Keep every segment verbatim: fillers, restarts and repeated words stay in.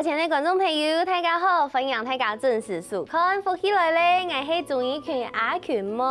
親愛个觀眾朋友，大家好，歡迎大家準時收看《福氣來了》，𠊎係鍾怡群阿群妹。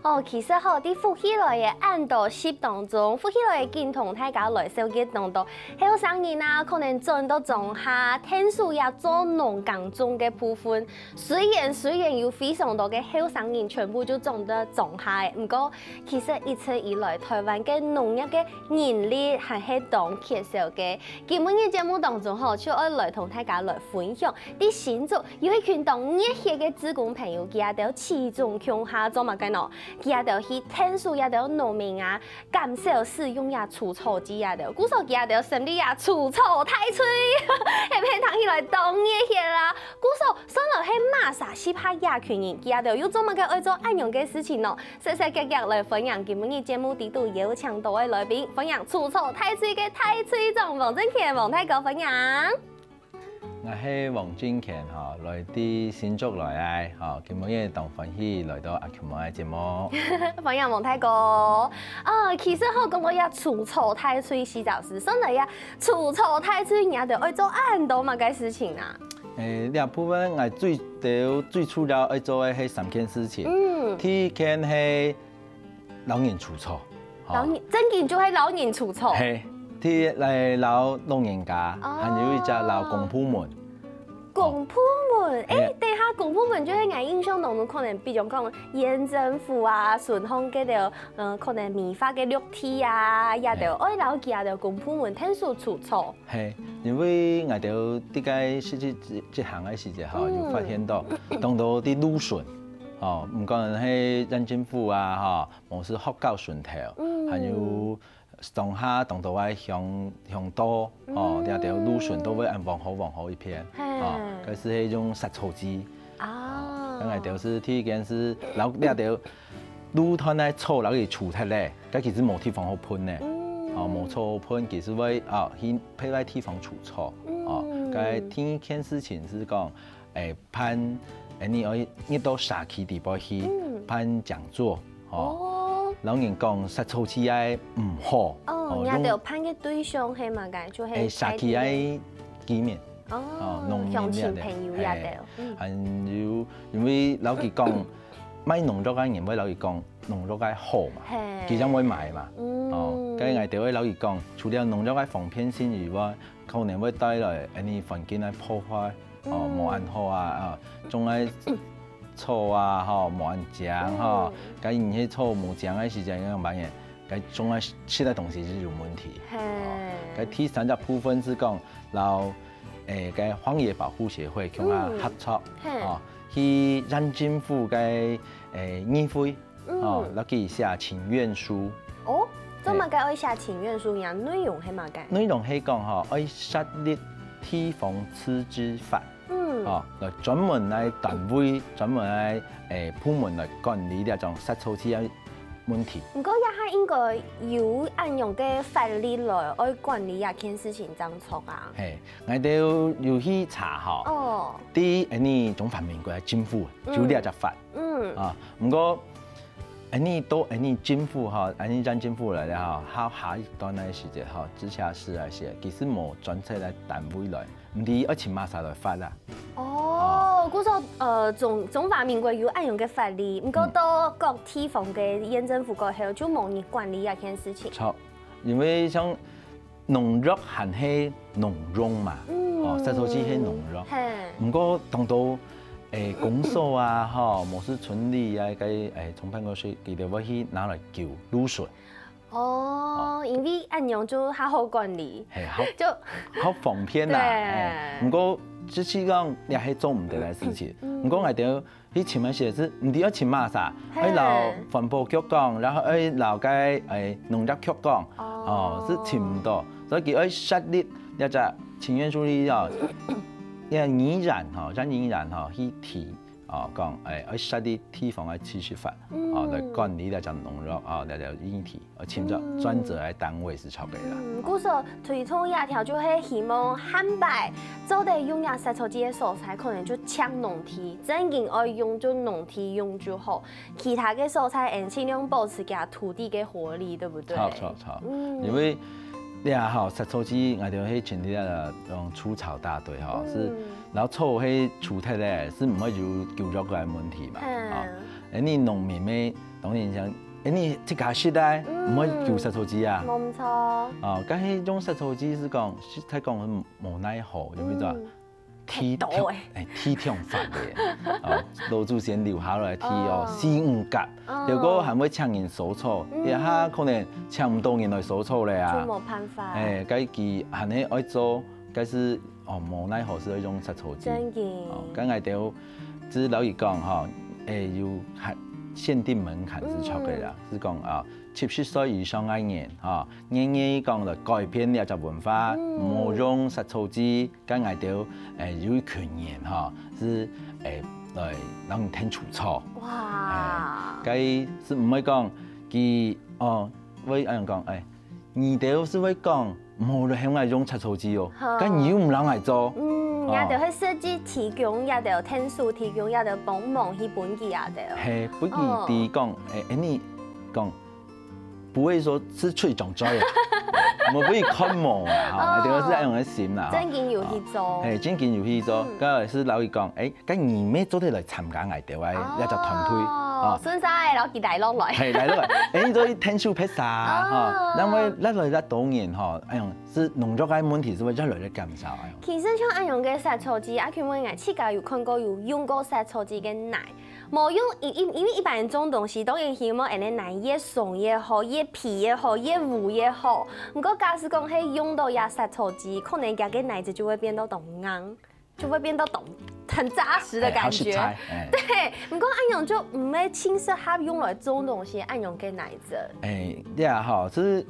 哦，其實吼，在福氣來了恁多集當中，福氣來了緊同大家來紹介當多後生人啊，可能轉到莊下，𢯭手也做農耕種个部分。雖然雖然有非常多个後生人全部就轉到莊下了，毋過其實一直以來，臺灣个農業个人力還係當缺少个。 今晡日節目當中吼，就愛來同大家來分享，在新竹有一群當熱血个志工朋友，佢兜齊心共下做麼个呢？佢兜去𢯭手這兜農民啊，減少使用這除草劑這兜，故所佢兜成立這除草大隊，係毋係聽起來當熱血啦？故所算來係麼儕適合這群人，佢兜又做麼个愛做恁樣个事情呢？ 細細腳腳來歡迎今晡日節目裡肚邀請到个來賓，歡迎除草大隊个大隊長王正乾王大哥，歡迎。𠊎係王正乾吼，來自新竹來个吼，今晡日當歡喜來到阿群妹个節目。歡迎王大哥。啊，其實吼，講到這除草大隊，實在係，算來這除草大隊，你兜愛做恁多麼个事情啊？誒，這部分𠊎最主要最主要愛做个係三件事情。嗯。第一件係 摎人除草。吼。摎人，正經就係摎人除草。係，第一來摎老人家，哦。還有一隻摎公部門。公部門，誒，係。等下公部門就係𠊎印象當中可能，比如講縣政府啊，順風該兜，嗯，可能美化个綠地啊，這兜，係。愛摎佢兜公部門𢯭手除草。係，因為𠊎兜在該實際執行个時節吼，嗯。有發現到，當多在路脣，吼，毋管係縣政府啊，吼， 無論係學校脣頭，嗯。還有莊下當多个鄉，鄉道，哦，嗯。這兜路脣都會恁黃好黃好一片，係。哦，該就係用殺草劑。啊。哦，該𠊎兜就第一件就摎這兜路段个草摎佢除忒咧，該其實無地方好噴咧。嗯。哦，無草好噴，其實會，哦，去別个地方除草。嗯。哦，該第二件事情就講，誒， 辦，誒，你愛入到社區裡背去，嗯。辦講座，吼。哦。摎人講殺草劑个毋好，哦，哦，你兜辦个對象係麼个？就係誒，社區个居民，哦，哦，農民鄉親朋友這兜，這兜，係，嗯。還有，因為摎佢講，賣農藥个人會摎佢講農藥个好嘛，係。佢正會買嘛，嗯。哦，該𠊎兜會摎佢講，除了農藥个方便性以外，可能會帶來恁呢環境个破壞， 哦，嗯。無恁好啊，啊，種个草啊，吼，無恁靚，吼，嗯。該你係草無靚个時節，仰般个？該種个食个東西就有問題。係。哦，該第三隻部分就講，摎，誒，該荒野保護協會共下合作，嗯。係。哦，去縣政府个，誒，議會， 嗯。哦，摎佢寫請願書。哦，做麼个愛寫請願書呀？內容係麼个？內容係講吼，愛設立地方自治法。嗯。哦，來專門來單位，專門來，誒，部門來管理這種殺草劑个問題。毋過這下應該有恁樣个法律來愛管理這件事情正著啊。係，𠊎兜有去查吼。哦。第一，恁呢中華民國个政府就這隻法。嗯。嗯。啊，毋過 恁呢到恁呢政府吼，恁呢縣政府來了吼，到下一段个時節吼，直轄市个時節，其實無專責个單位來，毋知愛請麼儕來發啦。哦，故所，呃，中，中華民國有恁樣个法律，毋過到各地方个縣政府過後，就無人管理這件事情。著，因為像 農藥還係農用嘛，嗯。哦，殺草劑係農藥。係。毋過當多，誒，公所啊，吼，無論村里啊，該，誒，中央公所，佢兜會去拿來救路脣。哦，因為恁樣就較好管理。係，好，就好方便啦。對。誒，毋過，只係講，這係做毋得个事情。嗯。毋過，𠊎兜 去尋个時節，毋知愛尋麼儕，係。愛摎環保局講，然後愛摎該，誒，農業局講，哦。哦，就尋毋到。所以佢愛設立這隻請願書裡哦，這宜蘭吼，像宜蘭吼，去提，哦，講，誒，愛設立地方个自治法，哦，嗯。來管理這隻農藥，哦，這隻議題。 呃，尋著專責个單位係著个啦。嗯，故所推動這條就係希望下擺做得用這殺草劑个所在，可能就淨農地，正經愛用就農地用就好，其他个所在，嗯，盡量保持佢土地个活力，對不對？著，著，著。嗯。因為這下吼，殺草劑，𠊎兜係成立了用除草大隊吼，是，然後草係除忒咧，是毋會有救藥个問題嘛，吼。恁樣農民个當然想，恁樣自家食啊，毋會救殺草劑啊。無錯。哦，但係用殺草劑係講，實在講無奈何，有無？地痛，欸，地痛發炎，哦，老祖先留下來地哦，四五甲，哦，結果還會請人收草，這下可能請毋到人來收草咧啊。就無辦法。欸，該佢還係愛做，該係哦，無奈何係愛用殺草劑。真个。哦，該𠊎兜，只係老實講吼，欸，有限限定門檻係著个啦，係講啊，七十歲以上个人吼，願意講來改變這隻文化，無用殺草劑， 該𠊎兜，欸，有一群人吼，係，欸，來摎你𢯭除草。哇！欸，該係毋會講，佢，哦，會恁樣講，欸，你兜係會講，無來喊𠊎用殺草劑哦，該你又毋摎𠊎做。嗯，哦，這兜係實際提供，這兜𢯭手提供，這兜幫忙去分佢這兜。係，分佢知講，欸，欸，你講， 不會說係出去種嘴，無分佢看無啊，吼，這个係恁樣个心啦，吼。正經有去做。係，正經有去做，該係摎佢講，欸，該你乜做得來參加𠊎兜个這隻團隊，哦，順續仔摎佢帶落來。係，帶落來，欸，你做得𢯭手別儕，吼，因為來來來多年吼，恁樣係農藥个問題係會越來越減少，恁樣。其實像恁樣个殺草劑，啊，請問𠊎自家有看過有用過殺草劑个泥， 無用，因因因為一般人種東西，當然希望恁樣泥越鬆越好，越肥越好，越烏越好。毋過假使講係用到這殺草劑，可能佢个泥質就會變到當硬，就會變到當很扎實的感覺。欸，好實在，欸。對，毋過恁樣就毋係盡適合用來種東西，恁樣个泥質。欸，這下吼，係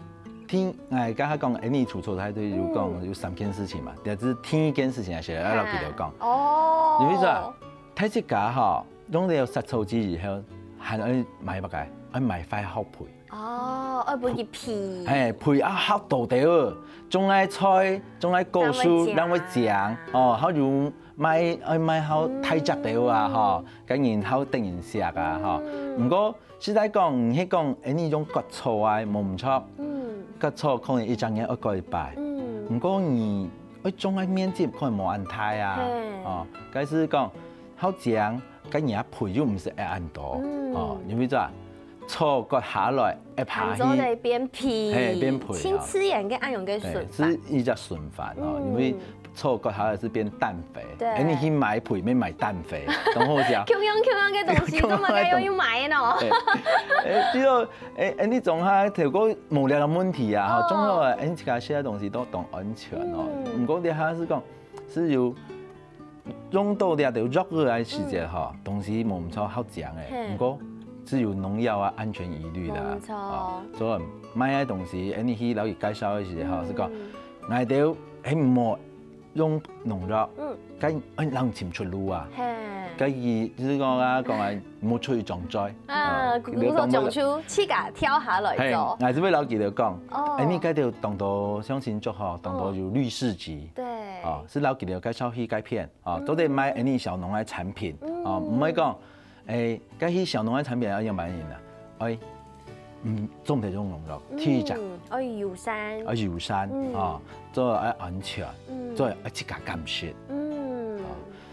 聽，欸，剛剛講，欸，你除草大隊有講有三件事情嘛，就是第一件事情還係愛摎佢兜講。哦。因為啥？大自家吼， 用了殺草劑以後，還愛買麼个？愛買塊好肥。哦，愛分佢肥。係，肥啊，好多兜哦，種个菜，種个果樹，正會靚。正會靚。哦，還有買，愛買好大隻兜啊，吼，該人好得人惜啊，吼。毋過，實在講，你係講，欸，你用割草啊，無毋著。嗯。割草可能一隻年愛割一擺。嗯。毋過你愛種个面積可能無恁大啊。係。哦，該係講，好靚， 該若肥又毋係會恁多，哦，因為做啊，草割下來，會爬去，還做得變肥，係，變肥，盡自然个恁樣个循環。對，係一隻循環哦，因為草割下來係變氮肥，對，欸，你去買肥，乜買氮肥，當好笑。共樣共樣个東西，做麼个又又買呢？欸，欸，只有，欸，欸，你種下，頭過無聊个問題啊，吼，種好了，欸，你自家食个東西都當安全哦。毋過這下係講，係有 用到這兜藥仔个時節吼，東西無毋著好靚个，毋過係有農藥啊安全疑慮啦。無毋著。哦，所以買个東西，恁樣去摎佢介紹个時節吼，係講，𠊎兜係無用農藥，該愛摎尋出路啊。該佢就係講啊，講啊，莫出去種嘴。啊，哦，故所種就自家跳下來做。係，𠊎就會摎佢兜講，哦，欸，你該兜當多鄉親族吼，當多有綠市集。對。哦，係摎佢兜介紹去該片。 哦，做得買恁樣小農个產品，哦，毋會講，欸，該去小農个產品愛仰般人啊？愛，嗯，種得用農藥，第一隻，嗯，愛友善。愛友善，嗯，哦，做得愛安全，嗯，做得愛自家敢食。嗯，哦，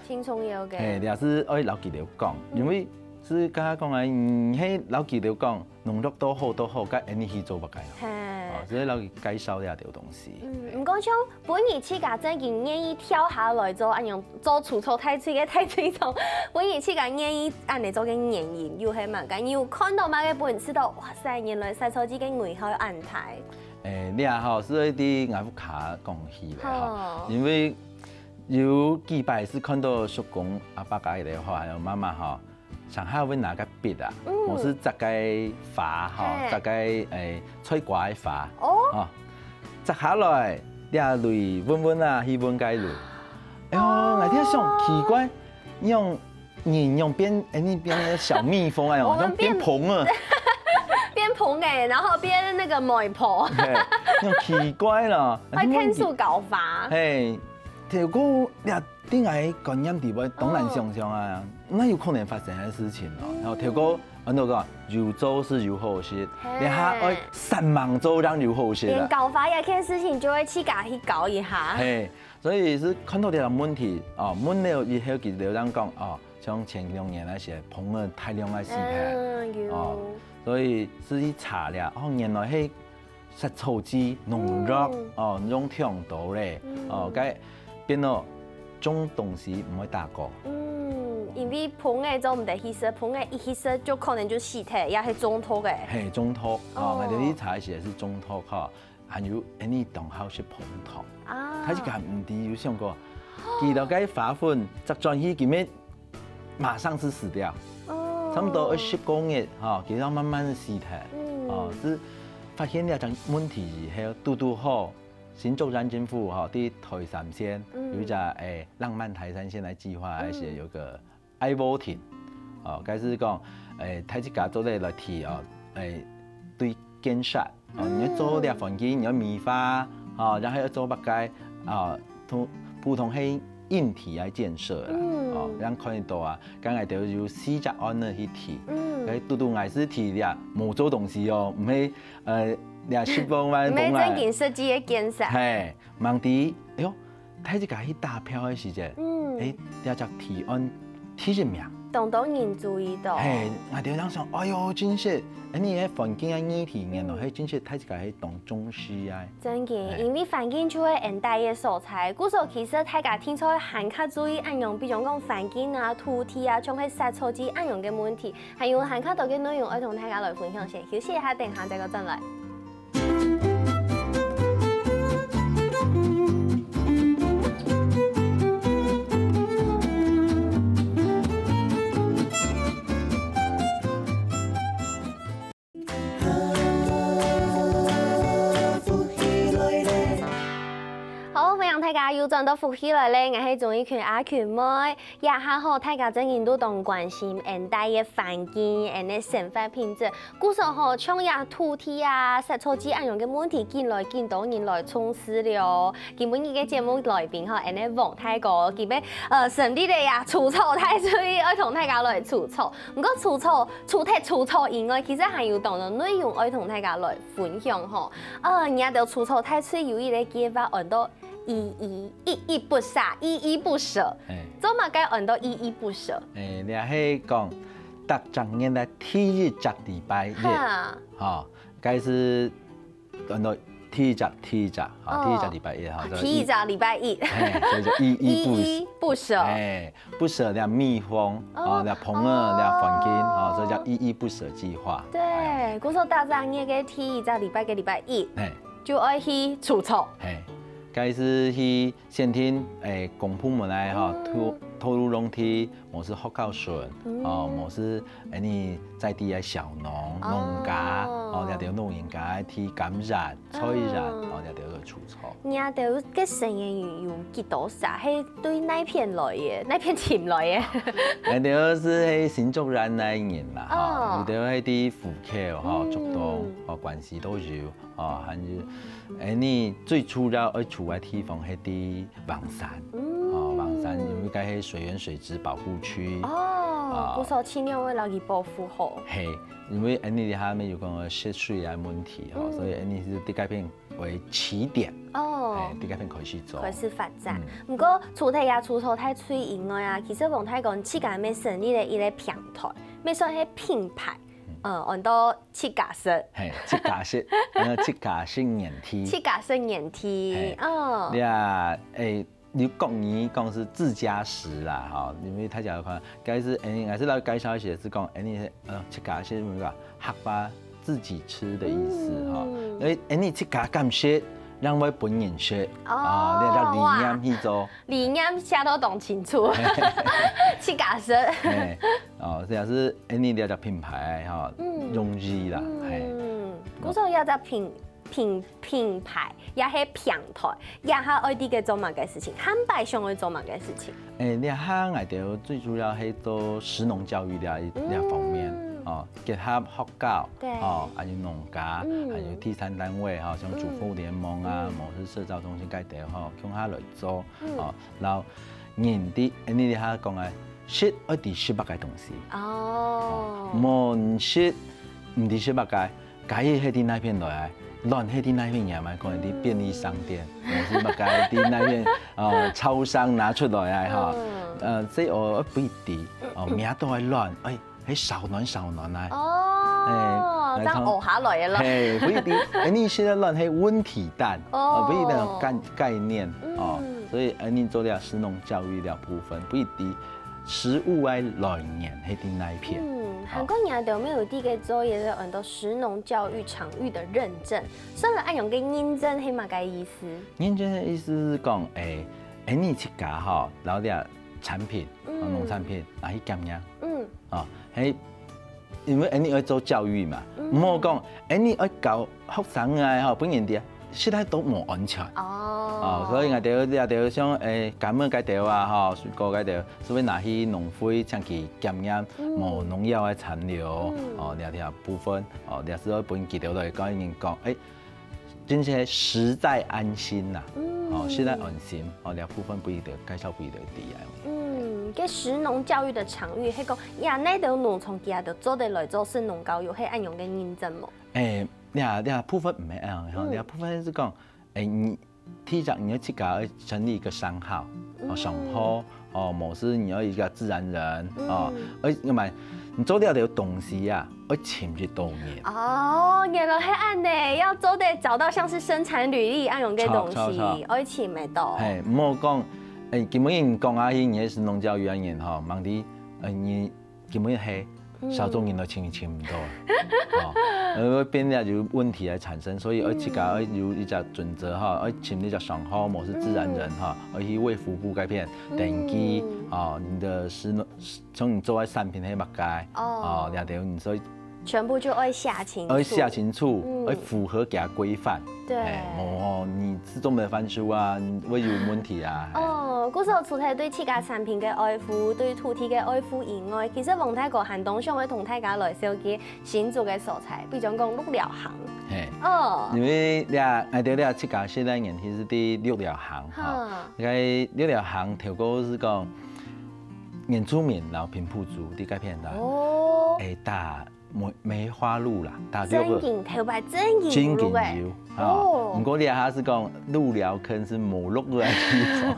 盡重要个。係，這係愛摎佢兜講，因為係剛剛講个，嗯，係摎佢兜講， 農藥都好都好，該恁樣去做麼个？係。哦，所以摎佢介紹這兜東西。嗯，毋過像分你自家正經願意跳下來做恁樣做除草大隊个大隊長，分你自家願意恁樣做个原因，又係麼个？你有看到麼个分你知道，哇塞，原來殺草劑个危害恁大？欸，這吼，係對𠊎屋下講起來吼，因為有幾擺係看到叔公、阿伯个咧吼，還有媽媽吼， 上下會拿个筆啊，無係摘个花吼，摘个欸菜瓜个花，哦，摘下來，這蕊穩穩啊，去搵該蕊。哎喲，𠊎在想奇怪，仰人仰變，欸，你變个小蜜蜂啊，仰變蜂啊，變蜂欸，然後變那個媒婆，仰奇怪啦，愛天數搞法，嘿，結果這對𠊎觀念底背當難想像啊。哪有可能發生个事情咯。然後頭過，安到講有做係有好食，連下愛煞猛做正有好食啊。連搞花這件事情就會自家去搞一下。嘿，所以係看到這個問題哦，問了以後佢就正講哦，像前兩年那些朋友大量个死忒，嗯，有。哦，所以係去查了，哦，原來係 殺草劑、農藥，哦，用忒多咧，哦，該變到種東西毋會打過。嗯，因為蜂仔做毋得去食，蜂仔一去食就可能就死忒，也係中毒个。嘿，中毒，哦，𠊎兜去查个時係中毒吼，還有，恁呢當好食蜂糖，啊，大自家毋知有想過，佢兜該花粉摘轉去，佢乜 馬上就死掉，哦，差不多二十公里哈，佢要慢慢的死掉，嗯，哦，係發現了這問題以後，堵堵好，新竹縣政府哈，在台三線，嗯，有一隻誒浪漫台三線个計畫，而且有個愛護亭，哦，該係講誒大自家做得來提哦，誒對建設 哦，你愛做這環境，你愛美化，哦，然後愛做麼个，啊，普普通係硬體个建設啦，哦，恁樣看得到啊，剛才就有四隻案仔去提，嗯，該堵堵𠊎係提這無做東西哦，毋係，呃，這十公萬公啊，毋係正經實際个建設，嘿，問題，哎喲，大自家去打票个時節，嗯，誒，這隻提案第一名。當多人注意到。嘿，𠊎就正想，哎喲，真係，誒，你个環境个議題，原來係真係大自家係當重視啊。真个，嘿，因為環境就係恁大个所在，故所其實大家定著還較注意恁樣，比如講環境啊、土地啊，像係殺草劑恁樣个問題，還有還較多个內容愛同大家來分享先。休息一下，等下再過轉來。 好，歡迎大家又轉到福氣來了，𠊎係鍾意群阿群妹。這下吼，大家真經都當關心恁大个環境，恁个生活品質。故所吼，像這土地啊、殺草劑恁樣个問題，緊來緊多人來重視了哦。今晡日个節目來賓吼，恁个黃大哥，佢乜呃成立了呀，除草大隊，愛同大家來除草。毋過除草，除忒除草以外，其實還有當多內容愛同大家來分享吼。呃，你兜除草大隊有一個計畫，安到 依依依依不捨，依依不捨。嘿。做麼个安到依依不捨？誒，這係講逐隻月个第一隻禮拜日，哈，吼，該係安到第一隻，第一隻，吼，哦，第一隻禮拜一，吼，啊，所以第一隻禮拜一。嘿，所以就依依不捨。依依不捨。嘿，不捨這蜜蜂，哦，哦，這蜂仔，哦，這環境，哦，所以叫依依不捨計畫。對，哎。故所逐隻月个第一隻禮拜个禮拜一，嘿。 就愛去除草。嘿，該係去限定，誒，公部門來吼，嗯，道，道路用地，無就係學校脣，嗯，哦，無就係恁呢在地个小農、哦，農家，哦，這兜老人家去甘蔗、菜園，嗯，哦，這兜个除草。你兜个成員有，有幾多儕？係對哪片來个？哪片尋來个？𠊎兜係係新竹縣个人啦，吼，哦，有兜係在湖口，吼，嗯，竹東，哦，關西都有。 哦，還有，誒，你最主要愛除个地方係在橫山，嗯，哦，橫山因為該係水源水質保護區，哦，啊，故所盡量會摎佢保護好。嘿，因為恁呢這下乜有講个洩水个問題，吼，嗯，所以恁呢係在該片為起點，哦，誒，在該片開始做。開始發展。嗯。毋過，除忒這除草大隊以外啊，其實黃大哥自家乜成立了一個平台，乜算係品牌，嗯，安到 自家食。嘿，自家食，呃，自家食園地。自家食園地，嘿，哦。這，誒，你國語講係自家食啦，吼，因為大家有看，該係，誒，還係來介紹一下，係講，誒，你，呃，自家食，那個客話自己吃的意思，吼。嗯。因為，誒，你自家敢食，正會分人食，哦，啊，你這理念去做。哇。理念寫到當清楚。自家食。嘿，哦，這也係，誒，你這隻品牌，吼，嗯，容易啦，嘿。嗯，故所這隻品，品，品牌，也係平台，也係愛在該做麼个事情，下擺想愛做麼个事情？誒，這下𠊎兜最主要係做食農教育這一，這方面，嗯，哦，結合學校，對，哦，還有農家，嗯，還有第三單位，吼，像主婦聯盟啊，嗯，無就係社造中心該兜，吼，共下來做，嗯，哦，然後人的，誒，你這下講个食愛知食麼个東西。哦，無食，毋知食麼个，雞係對哪片來个，卵係對哪片來个，講對便利商店，無食麼个對哪片，呃，超商拿出來个哈。呃，這我不一定，哦，名都還亂，哎，還燒卵燒卵啊。哦，哎，這樣學下來个咯。嘿，不一定，哎，你現在亂係問題蛋，哦，不一定有概概念哦，所以哎，你做了食農教育了部分，不一定。 食物个來源係對哪片。嗯，還過你兜乜有在該做一個安到食農教育場域个認證，算係恁樣个認證係麼个意思？認證个意思係講，哎，哎，你自家吼，摎這產品，哦，農產品拿去檢驗，嗯，哦，嘿，因為哎，你愛做教育嘛，毋好講，哎，你愛教 學生啊，吼，分人知，實在都無安全。哦，所以𠊎兜這兜像，誒，柑仔該兜啊，吼，水果該兜，係會拿去農會請佢檢驗，無農藥个殘留，哦，這條部分，哦，這係會分佢兜來跟人講，誒，真係食在安心吶，哦，食在安心，哦，這部分分佢兜介紹分佢兜知啊。嗯，該食農教育个場域，該個呀，該兜農場佢兜做得來做食農教育，係恁樣个認證無？ 誒，這這部分毋係恁樣，吼，這部分係講，誒，你第一隻你愛自家愛成立一個商號，哦，商號，哦，無係你愛一個自然人，哦，而因為你做了這個東西啊，愛尋得到人。哦，原來係恁呢，要做得找到像是生產履歷恁樣个東西，著，著，著。愛尋得到。嘿，毋好講，誒，根本人講啊，你係農教育个人吼，問題，誒，你 根本係小眾人都尋尋毋到，哦，呃，會變了有問題來產生，所以愛自家愛有一隻準則哈，愛尋一隻商號，無係自然人哈，愛去衛福部該片登記，哦，你的食農，像你做个產品係麼个，哦，這兜你所以全部就愛寫清楚，愛寫清楚，愛符合佢个規範。 對，哎，無吼，你自種个番薯啊，會有問題啊。哦，故所除忒對自家產品个愛護，對土地个愛護以外，其實王大哥還當想愛同大家來紹介新竹个所在，比如講鹿寮行。嘿，哦，因為這，𠊎兜這自家現在人其實在鹿寮行哈，該鹿寮行頭過係講原住民摎平埔族在該片个，哦，哎，打 梅梅花鹿啦，大陸个。正經，頭擺正經有鹿欸。正經有，哈。哦。毋過這下係講鹿寮坑係無鹿个地方。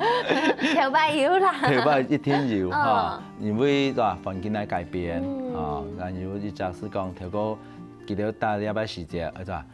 頭擺有啦。頭擺一定有，哈。嗯。因為，對吧，環境个改變，嗯。啊，然後一隻係講，透過佢兜打獵个時節，對吧？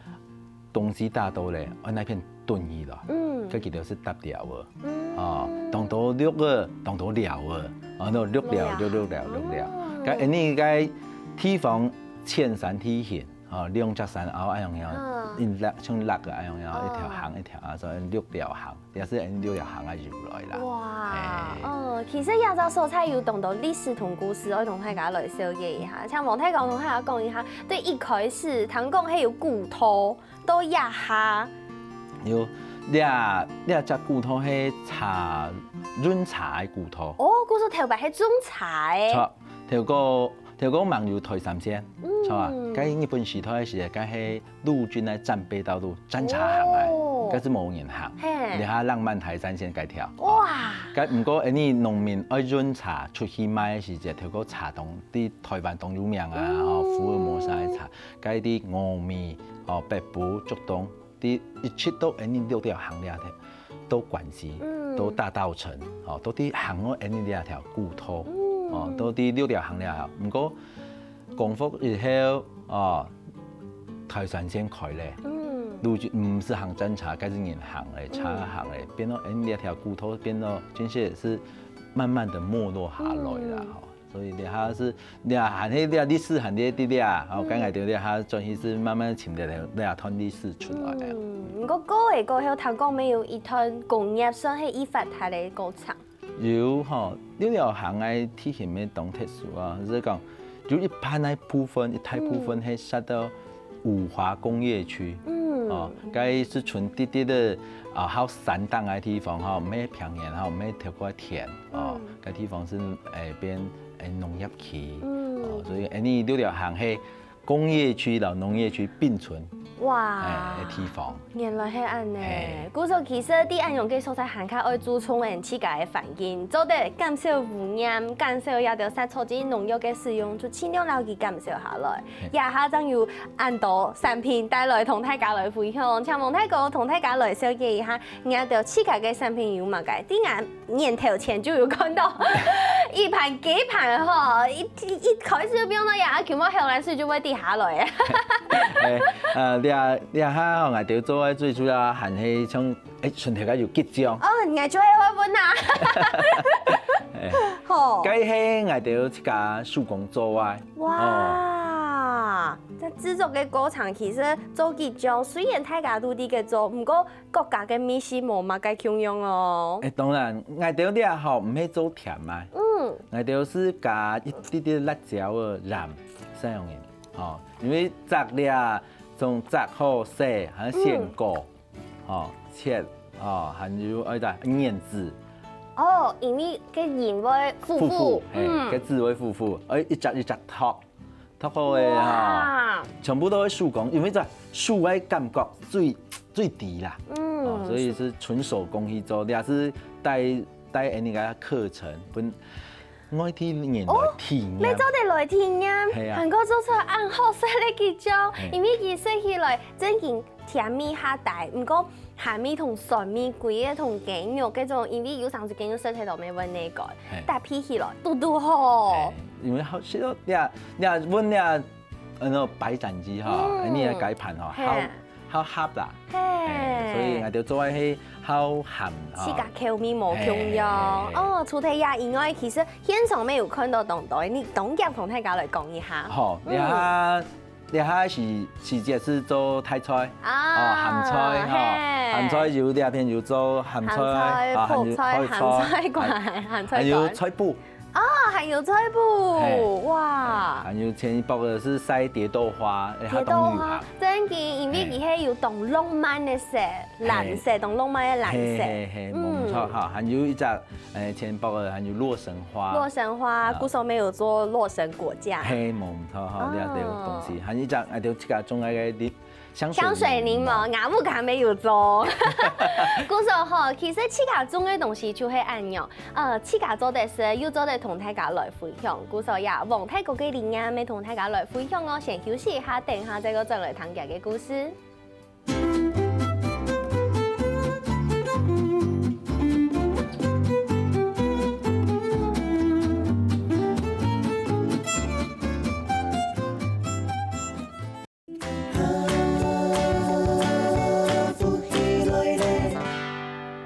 東西打到咧，愛哪片囤起來，嗯。該佢兜係搭寮个，嗯。哦，當多鹿个，當多寮个，哦，該鹿寮，鹿寮。鹿，鹿寮，鹿寮。哦。該恁呢个地方淺山地形，哦，兩隻山凹恁樣樣，嗯。一落，像落个恁樣樣，哦。一條行一條啊，所以鹿寮行，也係恁呢鹿寮行个由來啦。哇，嘿。哦，其實這隻所在有當多歷史同故事，愛同大家來紹介一下。像王大哥同大家講一下，對一開始，聽講係有古道， 到這下。有，這，這隻古道係茶，潤茶个古道。哦，故所頭擺係種茶个。著，頭過，頭過吂有台三線，嗯。著啊，該日本時代个時，該係陸軍个戰備道路，戰車行个，哦。該係無人行。嘿。這下浪漫台三線該條。哇。該毋過，恁呢農民愛潤茶出去賣个時節，頭過茶當，在台灣當有名啊，嗯。吼，福爾摩沙个茶，該在峨眉，哦，北埔、竹東， 在一直到恁呢鹿寮行這條，到關西，嗯。到大稻埕，哦，到底行到恁呢這條古道，嗯。哦，到底鹿寮行這條。毋過光復以後，哦，台三線開咧，嗯。路就毋係行戰車，該係人行咧，車行咧，變到恁呢這條古道變到真係係慢慢的沒落下來啦，嗯。吼。 所以這下係，這還係這歷史還在在這，吼，嗯。剛才對這下轉去係慢慢尋著這，這段歷史出來个。嗯，毋過過仔過後，聽講乜有一段工業算係已發達个過程。有吼，鹿寮行个地形乜當特殊啊，就係講有一半个部分，一大部分嗯。係設到 五華工業區，嗯。哦，該係賰滴滴个，啊，還有山頂个地方吼，毋係平原吼，毋係特別田，哦，嗯。該地方係，誒，變，誒，農業區，嗯。哦，所以，誒，你鹿寮行係工業區摎農業區並存，哇，欸，个地方。原來係恁呢。嘿。故所其實在恁樣个所在還較愛注重𠊎自家个環境，做得減少污染，減少這兜殺草劑、農藥个使用，就盡量摎佢減少下來。嘿。這下正有恁多產品帶來同大家來分享，請王大哥同大家來紹介一下，你兜自家个產品有麼个？當然 年頭前就有看到一盤雞盤吼，一一一開始就放到這，啊，全部後來水就會滴下來。欸，呃，這這下吼，𠊎兜做个最主要還係像，欸，順頭个有桔醬。哦，你就會問啊。欸，好。該係𠊎兜自家手工做个。哇，哦。在製作个過程，其實做桔醬雖然大家都在該做，毋過 各家个味緒無麼个共樣哦。欸，當然，𠊎兜這吼毋係做甜个，嗯。𠊎兜係加一滴滴辣椒个鹽，這樣个，吼，因為摘這種摘好勢，還有鮮果，嗯。吼，切，吼，還有愛个蓮子。哦，因為該仁會苦苦，苦苦，嘿，嗯。該籽會苦苦，愛一隻一隻擇。 擇好个哈，哇。全部都係手工，因為這手个感覺最最甜啦，嗯，哦，所以係純手工去做，這係帶帶恁呢个課程，分外地人來體驗。哦，你做得來體驗，係啊。還過做出恁好食个桔醬，係。因為佢食起來正經 甜味較大，毋過鹹味同酸味，歸个同雞肉該種，因為有當時雞肉食忒都無恁呢个，係。搭配起來，堵堵好。係，因為好食到這這問這，呃，該白斬雞哈，嗯。你个雞盤哈，係。好好合啦。係。係，所以𠊎兜做个係好鹹哈。自家口味無共樣。係，係，係。哦，除忒這以外，其實現場乜有看到當多，你當遽同大家來講一下。好，嗯。這下 這下時時節係做大菜，啊，哦，鹹菜哈，嘿。鹹菜有這片有做鹹菜，鹹菜、啊，還有覆菜、鹹菜乾、鹹菜乾。還有菜脯。哦，還有菜脯，嘿。哇。還有前一駁个係曬蝶豆花，欸，蝶豆花，當流行。正經，因為佢係有當浪漫个色，嘿。藍色，當浪漫个藍色。嘿，嘿，嘿，嗯。無錯哈，還有一隻 欸，前駁个還有洛神花。洛神花，啊。故所乜有做洛神果醬。嘿，無毋著吼，哦。這兜東西，還有一隻，啊，就自家種个香水香水檸檬，檸檬。𠊎屋下乜有種。故所吼，其實自家種个東西就係恁樣，呃，自家做得食，又做得同大家來分享。故所呀，王大哥个理念乜同大家來分享哦。先休息一下，等一下再過轉來聽佢个故事。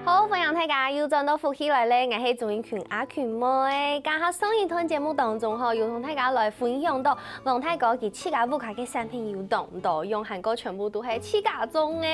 好，歡迎大家又轉到福氣來了，𠊎係主持人阿群妹。剛剛上一段節目當中吼，有同大家來分享到 王大哥佢自家屋下个產品有當多樣，還過全部都係自家種个。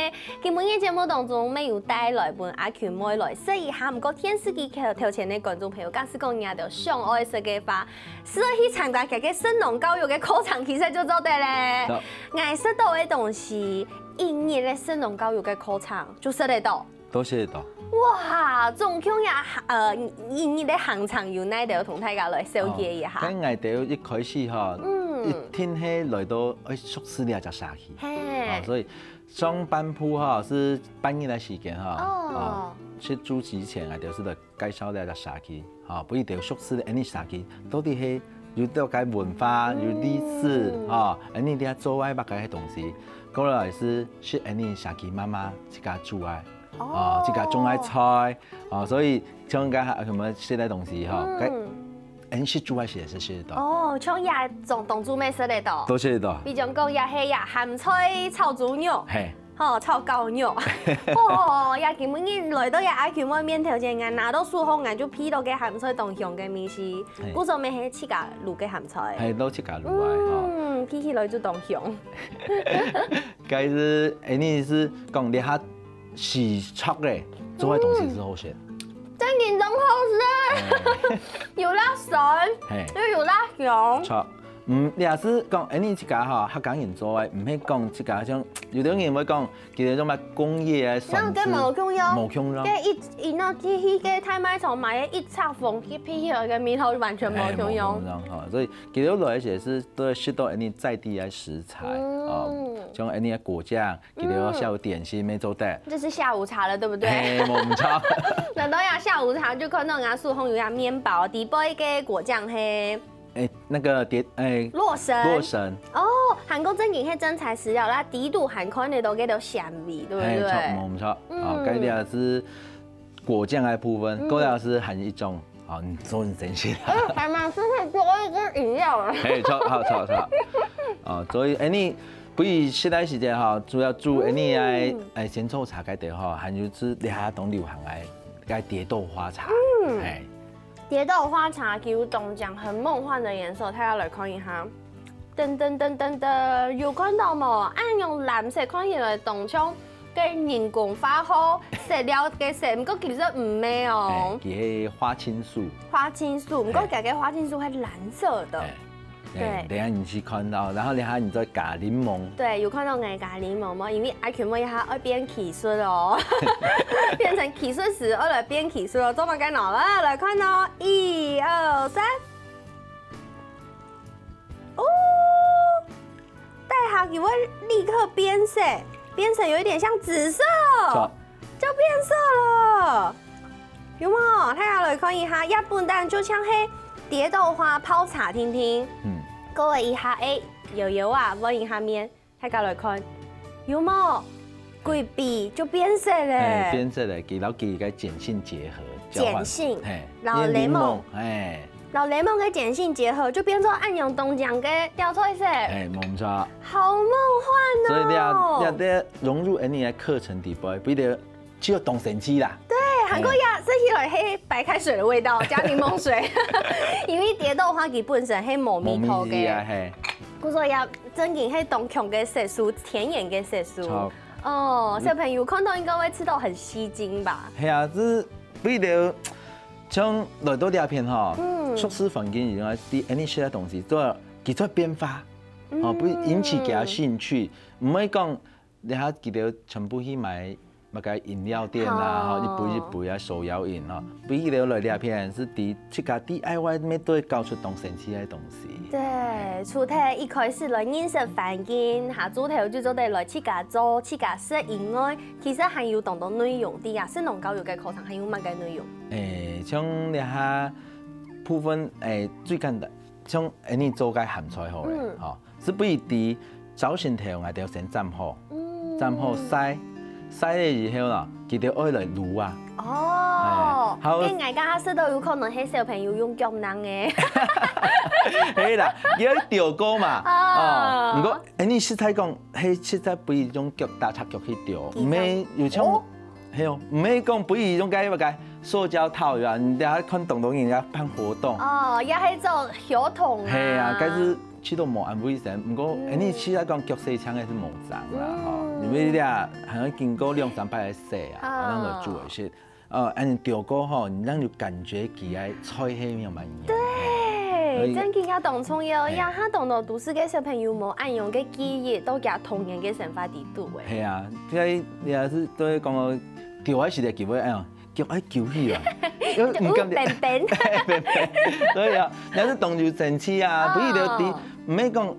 今晡日節目當中，乜有帶來分阿群妹來試一下。毋過電視機頭頭前个觀眾朋友，假使講你兜想愛食个話，係愛去參加佢个食農教育个課程，其實就做得咧。著。𠊎食到个東西，一日个食農教育个課程就食得到。 都食得到。哇，總共呀，呃，一日个行程有哪兜同大家來紹介一下？哦，該𠊎兜一開始吼，嗯。一定係來到，欸，熟識這隻社區。嘿。哦，所以上半部吼，係半日个時間吼，哦。哦，去住之前，𠊎兜係來介紹這隻社區，吼，分佢兜熟識个恁呢社區，到底係有兜个文化，有歷史，嗯。吼，恁呢這做个麼个東西。過來係，係恁呢社區媽媽自家煮个。 哦，哦。自家種个菜，哦，所以像該下，呃，什麼這兜東西吼，嗯。該，恁食煮个時節係食得到。哦，像這種當晝乜食得到。都食得到。比如講，這係這鹹菜炒豬肉，嘿。吼，炒絞肉。哦，這今晡日來到這阿群妹面頭前，𠊎拿到手項，𠊎就鼻到該鹹菜當香个味緒。嘿。故所乜係自家滷个鹹菜。嘿，都自家滷个，吼。嗯，鼻起來就當香。 該係，欸，你係講這下時節个，做个東西係好食。嗯。正經當好食。嘿。有辣酸，嘿。又有辣香。著。嗯，也係講，恁呢自家吼，客家人做个，毋係講自家像，有兜人會講，其實種麼工業个，那跟無共樣，無共樣。跟一一到去去个大賣場買个一尺縫，去配合个味道完全無共樣。哎，無共樣吼，所以其實來个時係都係食到恁呢在地个食材哦，像恁呢个果醬，其實下午點心乜做得。這是下午茶了，對不對？哎，無錯。那當然下午茶就看到人家樹紅有呀麵包，底背个果醬嘿。 哎，那個蝶，哎，洛神。洛神。哦，還過正經係真材實料啦，底肚還看得到該條纖維，對不對？哎，著，無錯。哦，嗯。該條係果醬个部分，嗯。過來係還有一種，哦，你做你真心。哎，還蠻適合做一支飲料啊。哎，著，好，著，著。哦，所以，哎，你不如現在時間哈，主要煮，哎，你愛，嗯。哎，仙草茶該兜哈，還有係這下當流行个，該蝶豆花茶。嗯。哎。 蝶豆花茶給我當種很夢幻的顏色，大家來看一下。噔噔噔噔噔，有看到無？恁樣藍色看起來當像个人工花好色料个色，毋過其實毋係哦。哎，佢係花青素。花青素，毋過哎。佢个花青素係藍色的。哎。 對，對。等一下你去看到，然後等一下你再加檸檬。對，有看到𠊎加檸檬無？因為阿群妹一下愛變奇術哦，變成奇術師，愛來變奇術哦，做麼个呢？來，來看哦，一二三，哦，等下佢會立刻變色，變成有一點像紫色哦。著。 就變色了，有無？大家來看一下，這本單就像係蝶豆花泡茶定定。嗯。過了一下，哎，油油啊，問一下面，大家來看，有無？規筆就變色了。哎，變色了，佢摎佢个鹼性結合，交換。鹼性，嘿，摎檸檬。因為檸檬，哎。 摎檸檬个鹼性結合，就變做恁樣當靚个吊彩色。哎，無錯。好夢幻哦！所以你要，你要得融入恁呢个課程底背，不得只有當神奇啦。對，還過呀，哎。食起來係白開水的味道，加檸檬水，因為蝶豆花佢本身係無味道个。無味道啊，嘿。故所以啊，正經係當強个色素，天然个色素。著。哦，小朋友看到應該會吃到很吸睛吧？係啊，這係為了 像來到這片吼，嗯。熟事環境以外，對恁呢食个東西，做佢做變化，吼，嗯。會引起佢个興趣。毋會講，你下佢兜全部去買麼个飲料店啊，吼，哦。一杯一杯啊，手搖飲吼，分佢兜來這片係對自家D I Y乜都會搞出當神奇个東西。對，除忒一開始來認識環境，下晝頭就做得來自家做、自家食以外，其實還有當多內容，在這食農教育个課程還有麼个內容？ 誒，像這下部分，誒，最簡單，像恁呢做个鹹菜好了，嗯。吼，係不是在朝晨頭𠊎兜先斬好，嗯。斬好曬，曬了以後啦，佢兜愛來滷啊。哦，誒，好。該𠊎剛剛食到有可能係小朋友用腳㧡个。係啦，佢愛調過嘛，哦。哦，毋過，誒，你實在講，係實在不是用腳踏踏腳去調，佢毋係有像，哦。 係哦，毋係講不如用該麼个塑膠套呀，你等下看當多人家辦活動。哦，也係做活動啊。係啊，該係試著無恁衛生，毋過，嗯。誒，你試著講腳洗淨个係無髒啦，吼，嗯。因為你啊，還愛經過兩三擺个洗啊，哦。然後來煮个係，呃，恁樣調過吼，你讓你感覺佢个菜係有蠻營養。對，所以正經也當重要，係。也下當多都市个小朋友無恁樣个記憶，到佢童年个生活裡肚誒。係啊，這也係對講到 腳愛食个機會，哎呀，腳愛勼起來，因為毋敢。有便便。便便。所以啊，你係當有神奇啊，哦。不是就在，毋係講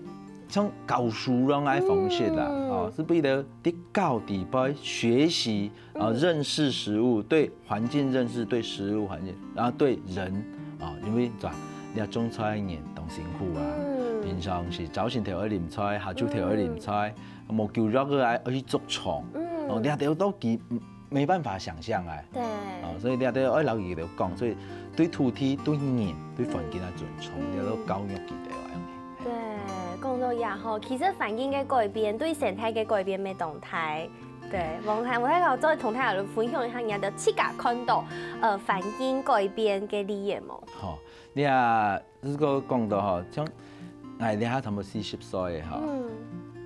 像教書樣个方式啦，嗯。哦，係不是就在教底背學習，啊，嗯。認識食物，對環境認識，對食物環境，然後對人，啊，因為，對吧，你愛種菜个人當辛苦啊，嗯。平常時朝晨頭愛淋菜，下晝頭愛淋菜，嗯。無夠熱个啊，愛去捉蟲，嗯。哦，你兜都幾 沒辦法想像哎。對。哦，所以這兜愛摎佢兜講，所以對土地、對人、對環境个尊重，嗯。這兜教育佢兜啊。對，講到這吼，其實環境个改變，對生態个改變乜當大。對，王太，王太好再同大家分享一下，你兜自家看到，呃，環境改變个例仔無？好，你啊， 如果講到吼，像𠊎這下差不多四十歲个吼，嗯。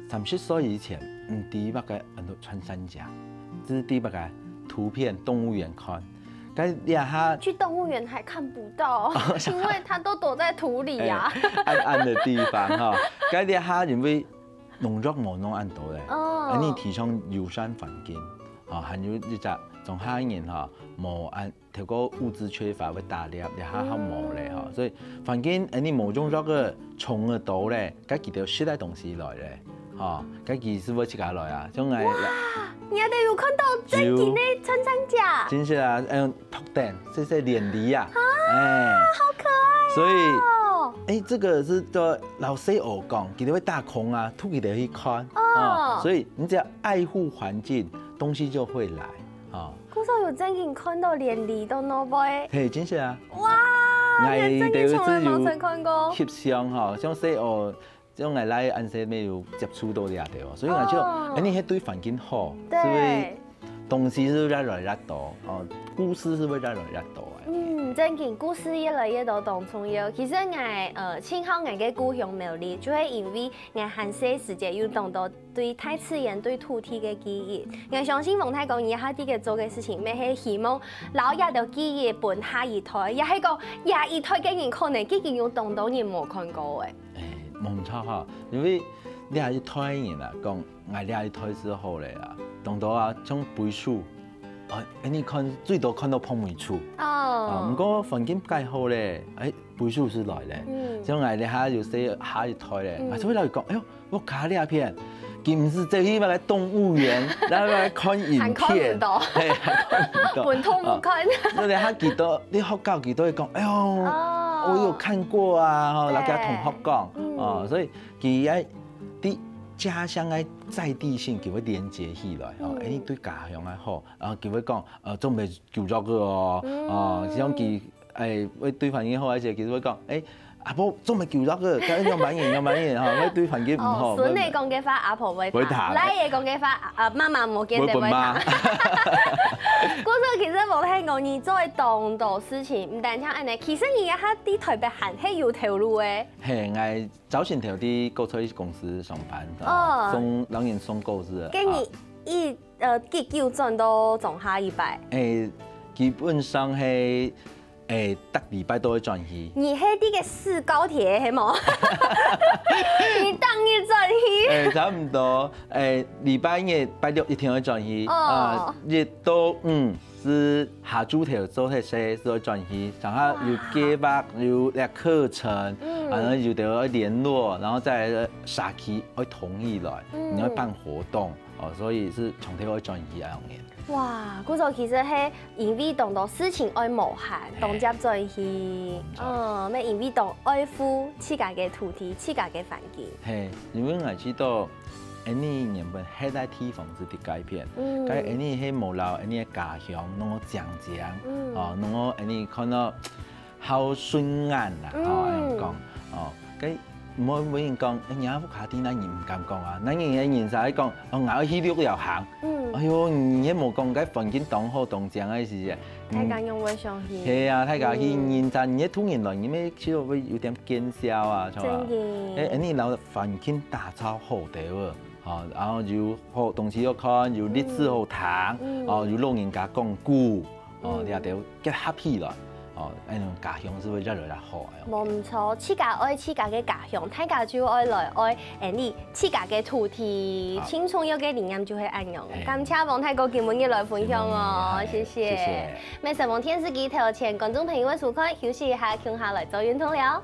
三十歲以前，毋知麼个安到穿山甲，只知麼个圖片動物園看。該這下去動物園還看不到，因為牠都躲在土裡啊。暗暗个地方哈，該這下因為農藥無弄恁多咧，哦恁呢提倡友善環境，吼，還有一隻種下人吼，無恁透過物資缺乏會打獵，這下較無咧吼，所以環境恁呢無用藥个蟲个多咧，該佢兜食个東西來咧，吼，該佢係會自家來啊，像𠊎。你還得有看到正經的穿山甲，真係啊，嗯，托等，細細連理啊，哎，好可愛所以。哦。哎，這個係對老細學講，佢兜會打空啊，渡佢兜去看。哦所以你只要愛護環境，東西就會來。哦，故所有正經看到連理都無會，嘿，真係啊。哇！𠊎連正經從來無曾看過。翕相吼，像細學，像𠊎倈恁細乜有接觸到這兜哦，所以𠊎就，哦哎，你係對環境好，對係不是？東西係越來越多，哦，故事係會越來越多的。嗯，正經故事越來越多當重要。其實𠊎呃，盡好𠊎个故鄉苗栗，就係因為𠊎還細時節有當多對大自然、對土地个記憶。𠊎相信黃大哥你下底个做个事情，乜係希望留這兜記憶分下一代，也係講這一代个人可能已經有當多人無看過个。哎，無錯哈，因為這一代人啊，講𠊎這一代係好咧啊，當多啊，像背書，啊，哎，你看最多看到碰尾處。啊，毋哦，過環境改好咧，哎，背書係來咧。嗯像𠊎這下有細下一代咧，嗯啊，所以老實講，哎喲，屋下這片，佢毋係走去那個動物園，然後來看影片，還看毋到嘿，還看毋到。本土無看。那你還幾多，你學校幾多會講，哎喲，哦我有看過啊，吼，對來跟同學講，嗯哦，所以佢愛對家鄉个在地性，佢會連接起來，哦，嗯哎，你對家鄉个好，然後佢會講，呃，做毋係舊作个哦，嗯哦，像佢，哎，會對環境好，而且佢會講，哎，阿婆做毋係舊作个，該樣板影，樣板影，吼，會對環境毋好，哦，孫仔講个話，阿婆會聽；會聽倈仔講个話，啊，媽媽無見得會聽。會分罵。故所其實無聽講，你做个當多事情，毋單淨恁呢，其實你也還在台北還係有頭路个。嘿，𠊎早前頭在果菜公司上班，哦送，當然送果子啊。跟你一呃，幾久轉到莊下一擺？誒，基本上係，誒，逐禮拜都會轉去。你係這個坐高鐵係無？你當日轉去？誒，差毋多，誒，禮拜日、拜六一定會轉去。哦啊，一到五係下晝頭做忒事，係會轉去，上下有計劃，有這課程，嗯然後有的會聯絡，然後再來社區會同意來，嗯你會辦活動，哦，所以係長期會轉去恁樣。哇，故所其實係因為當多事情愛無閒，嘿當接轉去，無錯嗯，乜因為當愛護自家个土地、自家个環境。嘿，因為𠊎知道，恁呢原本歇在地方係在該片，嗯該恁呢係無留恁呢个家鄉，弄到靚靚，嗯哦，弄到恁呢看到好順眼啦，嗯哦，恁樣講，哦，該無無人講，哎，你屋下在哪，你毋敢講啊，那你个人儕講，哦，𠊎愛去綠寮行，嗯，哎喲，你也無講，該環境當好當靚个時節，大家仰會想去？係啊，大家去嗯認真，你个同人來，你乜就會有點見笑啊，係吧？真的哎，恁呢摎環境打造好个哦，吼，然後有好東西好看，有歷史好聽，嗯哦，有老人家講古，哦，嗯這兜結合起來，哦，恁樣家鄉係會越來越好个。無毋著，自家愛自家个家鄉，大家就愛來愛恁呢自家个土地，好盡重要个理念就係恁樣。嘿感謝黃大哥今晡日來分享哦，嘿謝謝。謝謝。乜承蒙電視機頭前觀眾朋友个收看，休息一下，共下來做運動了。